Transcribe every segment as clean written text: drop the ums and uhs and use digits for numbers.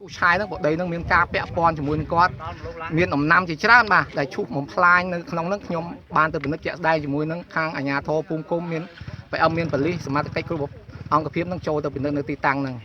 ឈូសឆាយហ្នឹងព្រោះដីហ្នឹងមានការពាក់ព័ន្ធជាមួយនឹងគាត់មានដំណាំជាច្រើនបាទដែលឈូសបំផ្លាញនៅក្នុងហ្នឹងខ្ញុំបានទៅពិនិត្យជាក់ស្ដែងជាមួយនឹងខាងអាជ្ញាធរភូមិឃុំមានប៉េអឹមមានប៉ូលីសសមត្ថកិច្ចគ្រប់អង្គភាពហ្នឹងចូលទៅពិនិត្យនៅទីតាំងហ្នឹង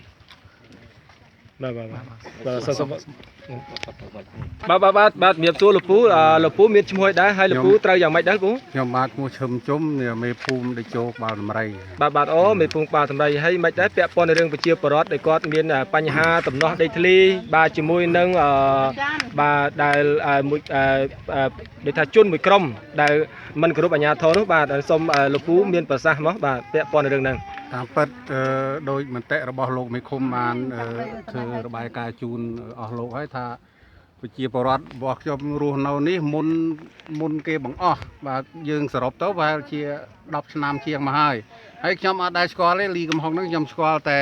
បាទបាទបាទបាទសូមសូមបាទបាទបាទបាទជំរាបសួរលោកពូអឺលោកពូមានឈ្មោះអីដែរហើយលោកពូត្រូវយ៉ាងម៉េចដែរពូ ខ្ញុំបាទឈ្មោះឈឹមជុំជាមេភូមិតេជោក្បាលដំរី បាទបាទអូមេភូមិក្បាលសម្ដីហើយមិនដែរពាក់ព័ន្ធនឹងរឿងប្រជាពលរដ្ឋដែលគាត់មានបញ្ហាទំនាស់ដីធ្លីបាទជាមួយនឹងអឺបាទដែលអឺមួយអឺអឺដូចថាជនមួយក្រុមដែលមិនគោរពអាជ្ញាធរនោះបាទសូមលោកពូមានប្រសាសន៍មកបាទពាក់ព័ន្ធនឹងរឿងហ្នឹង តាមពិតអឺដោយមតិរបស់លោកមេឃុំបានអឺធ្វើរបាយការណ៍ជូនអស់លោកហើយថាប្រជាពលរដ្ឋរបស់ខ្ញុំរស់នៅនេះមុនមុនគេបង្អស់បាទយើងសរុបទៅប្រហែលជា10ឆ្នាំជាងមកហើយហើយខ្ញុំអត់ដែលស្គាល់ទេលីកំហុងហ្នឹងខ្ញុំស្គាល់តែ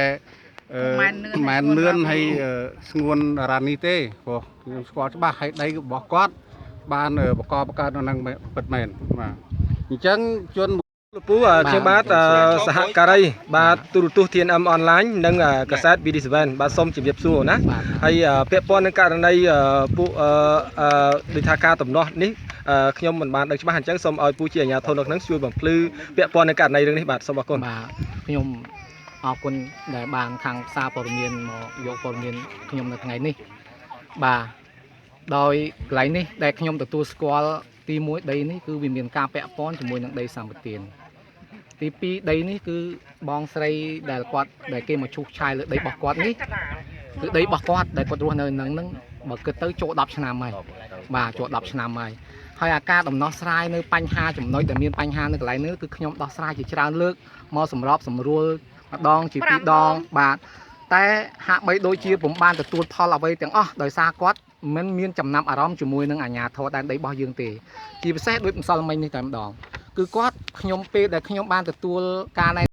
អឺម៉ែននឿនហើយអឺស្ងួនរ៉ានីទេព្រោះខ្ញុំស្គាល់ច្បាស់ហើយដីរបស់គាត់បានអឺបកបកើតនៅនឹងពិតមែនបាទអញ្ចឹងជន លោកពូអឺខ្ញុំបាទអឺសហការីបាទទូរទស្សន៍ TNM online និងអឺកាសែត BD7 បាទសូមជម្រាបសួរណា បាទ ហើយអឺពាក់ព័ន្ធនឹងករណីអឺពួកអឺអឺដូចថាការទំនាស់នេះអឺខ្ញុំមិនបានដឹងច្បាស់អញ្ចឹងសូមឲ្យពូជាអាជ្ញាធរនៅក្នុងជួយបំភ្លឺពាក់ព័ន្ធនឹងករណីរឿងនេះបាទសូមអរគុណ បាទខ្ញុំអរគុណដែលបានខាងសារព័ត៌មានមកយកព័ត៌មានខ្ញុំនៅថ្ងៃនេះបាទដោយកន្លែងនេះដែលខ្ញុំទទួលស្គាល់ទី1ដីនេះគឺវាមានការពាក់ព័ន្ធជាមួយនឹងដីសម្បត្តិទី2ដីនេះគឺបងស្រីដែលគាត់ដែលគេមកឈូសឆាយលើដីរបស់គាត់នេះគឺដីរបស់គាត់ដែលគាត់រស់នៅនឹងហ្នឹងបើគិតទៅចូល10ឆ្នាំហើយបាទចូល10ឆ្នាំហើយហើយអាការដំណោះស្រាយនៅបញ្ហាចំណុចដែលមានបញ្ហានៅកន្លែងនេះគឺខ្ញុំដោះស្រាយជាច្រើនលើកមកសម្របសម្រួលម្ដងជាពីរដងបាទតែហាក់បីដូចជាពុំបានទទួលផលអ្វីទាំងអស់ដោយសារគាត់មិនមានចំណាប់អារម្មណ៍ជាមួយនឹងអាជ្ញាធរដែនដីរបស់យើងទេជាពិសេសដូចម្សិលមិញនេះតែម្ដងគឺគាត់ខ្ញុំពេលដែលខ្ញុំបានទទួលការណែ